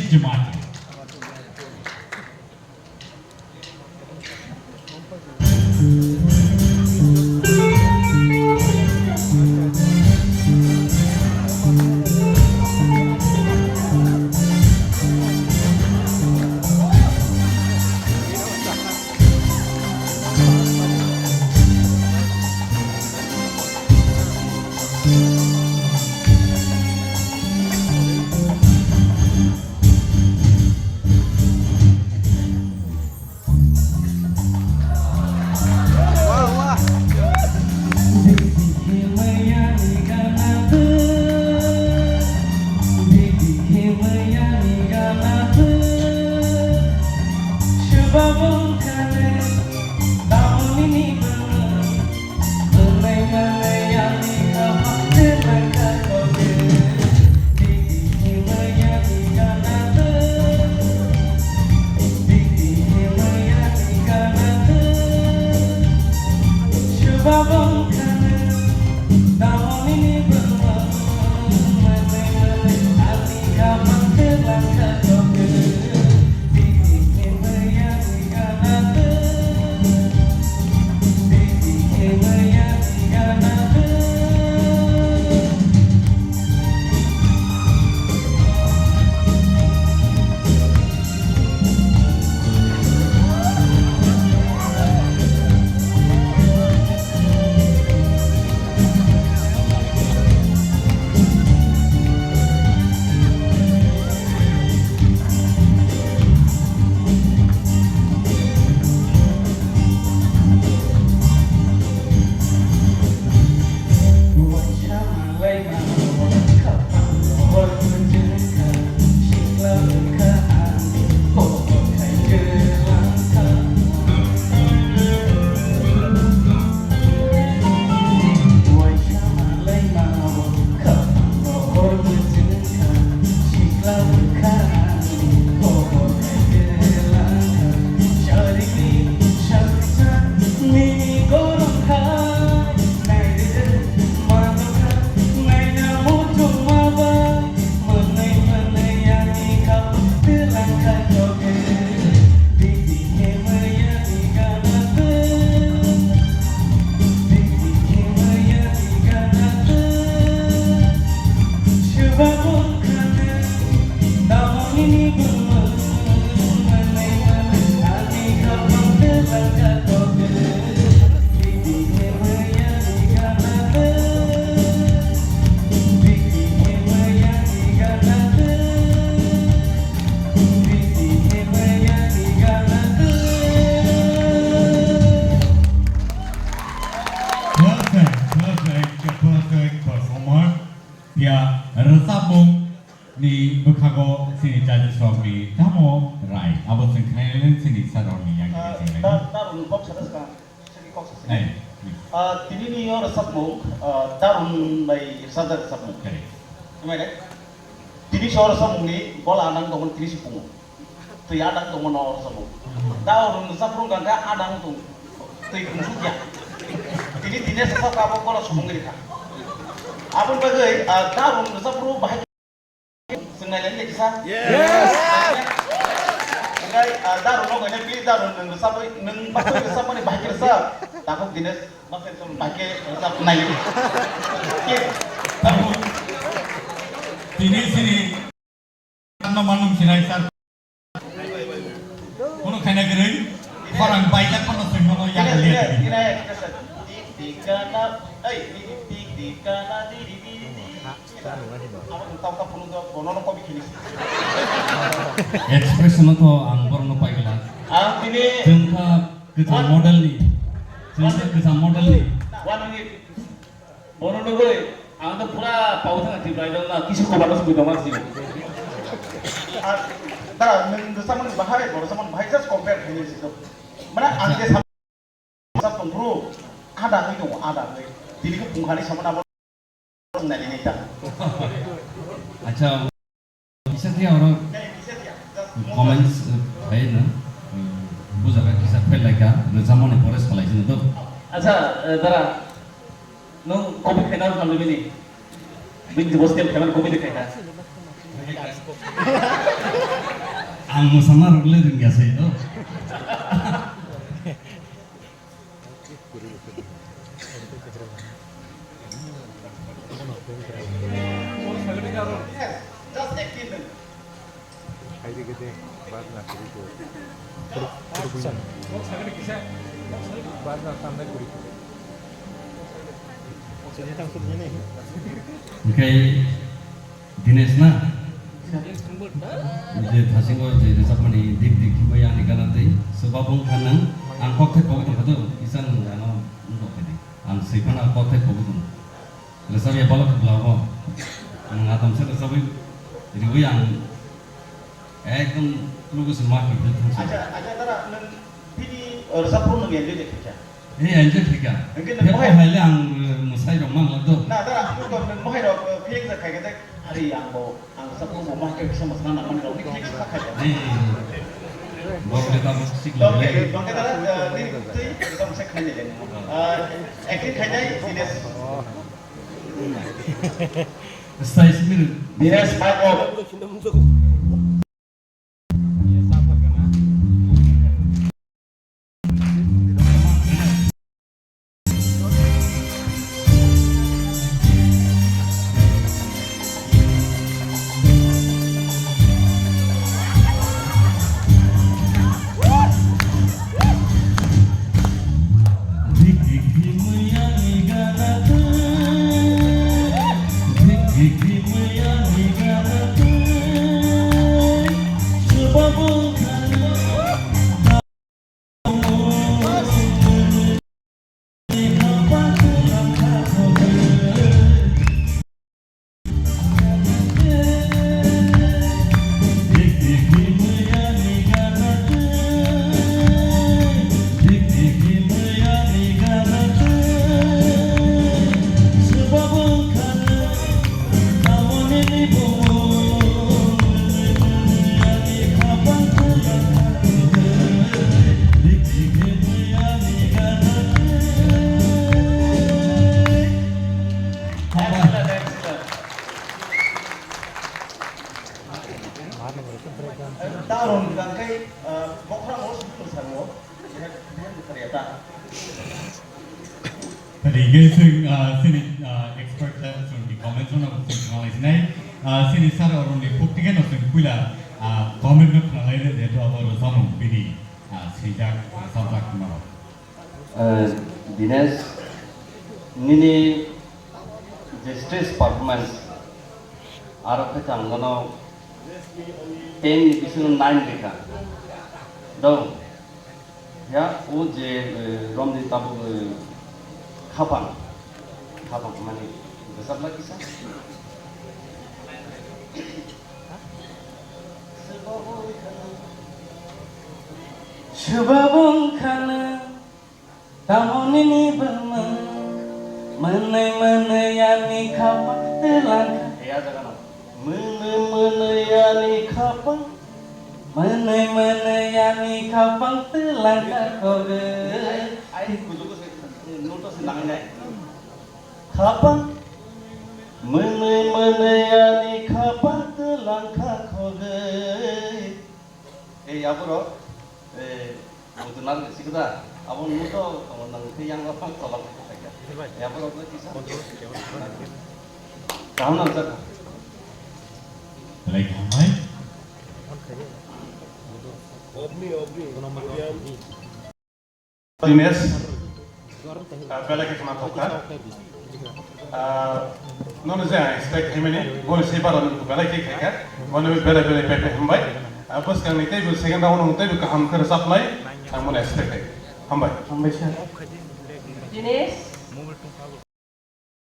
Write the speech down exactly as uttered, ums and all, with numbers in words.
Chimati. Perfect, perfect, perfect performer. Phiya rwchapmung ni bwkhago chini judges rok ni tamo rai? Abo chwng khnai le chini sir rok ni yang Ah, chwng lai. Da-, Darun kok sana ska, sini kok sana. Hey, please. Ah, tini ni oro rwchapmung, ah, Darun bai rwchapjak rwchapmung. Correct. Tini so rwchapmung ni bola nang tongmani tini si pungo. Twi adang tongmano rwchapmung. Da o rwchap rwng kha adang tong. Twi khumsuk ya. Tini tini sa sa abo bola subung rikha. Aboni bagwi, ah, Darun rwchap rw bahai. Chwng nailai kisa. Yes. Hwnkhe, ah, Darun no gaina please Darun nwng rwchapwi, nwng baksa rwchapmani bahai khe rwchap. Takhuk Dinesh baksa rwchap bahai khe rwchap nai. Tini sini no manung sinai sir. Kono khaina kwrwi, khorang baijak phano swimano yak liya. Expression no to ang borokno paigwla. Ang tini Chwng kha kwcham model ni. Chwng kha kwcham model ni. One minute. Bono nugwi, ang to pura pau thang Tripura idol na, kisu kobar no sugwi tongma sini. Ar, dara, nwng rwchapmani bahai, bo rwchapmani bahai just compare khainai sito. Mane, ang je sam-, sam tong bro, ada hoi tongo, ada hoi. Tini khe punghani samani abo nai nai ta. Acha. Kisa khe oro comments, eh, khai no, eh, bujaga kisa fail laika, rwchapmani pore salai sino to. Acha, eh, dara, nwng copy khaina rw nang bini? Bini jebo style khaimani copy de khaina. Ang mwsana rwgwlai rwngya se, no? Hwnkhe Dinesh na? Je thasingo je rwchapmani dik dik himwi ani gana tei swbabung kha nang. Ang kokthai pogwi tongkha do, kisa nwng ano wngkha di. Ang swi phano kokthai pogwi tongo. Rwchapya bwla khe bwla bo. Nwng atomsa rwchapwi riwi ang ekdom lugu se ma khe thangsi. Acha, acha, dara, nwng bini, uh, rwchapmung nwng enjoy de khe kha? Ee, enjoy khaikha. Hwnkhe nwng Phiyok mohai hai le ang, eh, mwsai rok mang lak do. Na, da, ang kok nwng mohai rok, eh, phiyok jak khaikha de, ari ang bo, ang sa phuru bo mohai khe kisa mwsana nang mani rok ni khe kisa khaikha. Ee. Bok le tabuk sik Dong le. Khe, dong khe da, eh, ni twi, dong se khainai le. Ah, acting khainai, Dinesh. Style simi. Dinesh, mic off. Taron gangkai, ah, bokhorang o sumung sango. Hingke chwng, ah, chini, ah, expert level chwng ni comment no chwng khna lai sinai. Ah, chini sir oroni pukti khe no chwng puila, ah, comment no khna lai de, jehetu abo rwchapmung bini, ah, swijak, rwchapjak hwnma rok. Eh, Dinesh, nini je stage performance, aro khe ang nono ten ni bisingo nine rikha. Dong. Ya, o je, eh, romni tabuk, eh, khapang. Khapang mani bwsakla kisa. Swbabung khana, tamo nini bwmwng, mwnwi mwnwi ani khapang twlangkha. Ya, jaga no. Mwnwi mwnwi ani khapang, mwnwi mwnwi ani khapang twlangkha kogwi. Ai, ai, kujuku se, noto se nangnai. Khapang, mwnwi mwnwi ani khapang twlangkha kogwi. Ei, aborok, ei, Mutu nang sikda, abo muto, abo nang khe yang apa kolok khaika. Ya, borok kisa. Kaham nang jak. Belai hambai. Dinesh, ah, belai khe khna thokha. Ah, nono je ang expect khaimani, boni se bara nung belai khe khaikha, boni belai belai belai hambai. Ah, bwskangni teibo second round nung teibo kaham khe rwchapnai, ang bono expect khai. Hambai. Hambai sir. Dinesh.